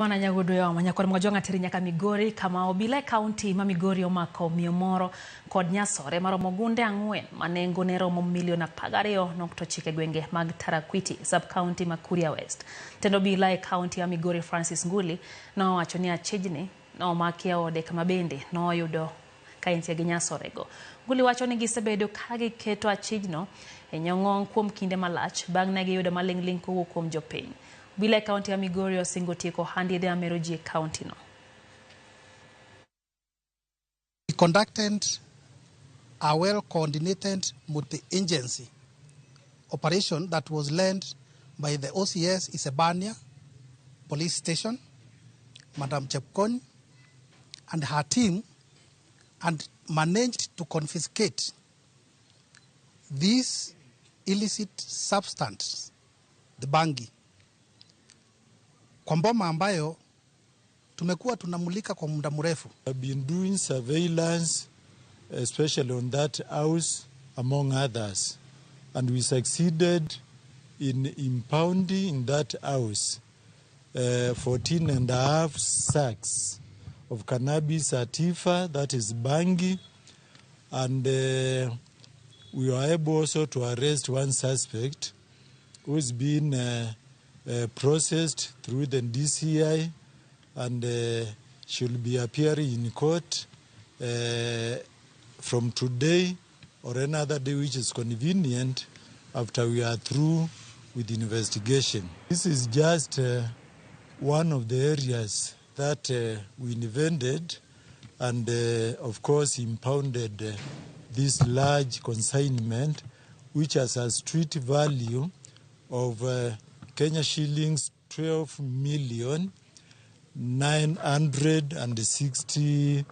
Mana nyagodo manyakor mwajwang'a teri nyaka Migori kama obila e kaunti ma Migori omako miyo moro kod nyasore maromo gunde 4 ma nengone romo milion 12.9 e gwenge mag Tarakwiti, sub county ma Kuria West. Tend obila e kaunti ya Migori Francis Nguli nowacho ni achijni nomaki e ode kama bende noyudo ka entie gi nyasorego. Nguli wacho ni gisebedo ka giketo achijno e nyong'ong' kuom kinde malach bang' ne giyudo maling'ling' kowuok kuom jopiny. Obila e kaunti ya Migori osingo tieko ohand yedhe mamero ji e kaunti no. We conducted a well-coordinated multi-agency operation that was led by the OCS Isebania Police Station, Madam Chepkony, and her team, and managed to confiscate this illicit substance, the bangi, kwa mboma ambayo tumekuwa tunamulika kwa muda mrefu. I've been doing surveillance, especially on that house, among others, and we succeeded in impounding in that house 14.5 sacks of cannabis sativa, that is bangi, and we were able also to arrest one suspect who has been processed through the DCI, and she'll be appearing in court from today or another day which is convenient after we are through with the investigation. This is just one of the areas that we invented and of course impounded this large consignment, which has a street value of Kenya shillings 12,960,000.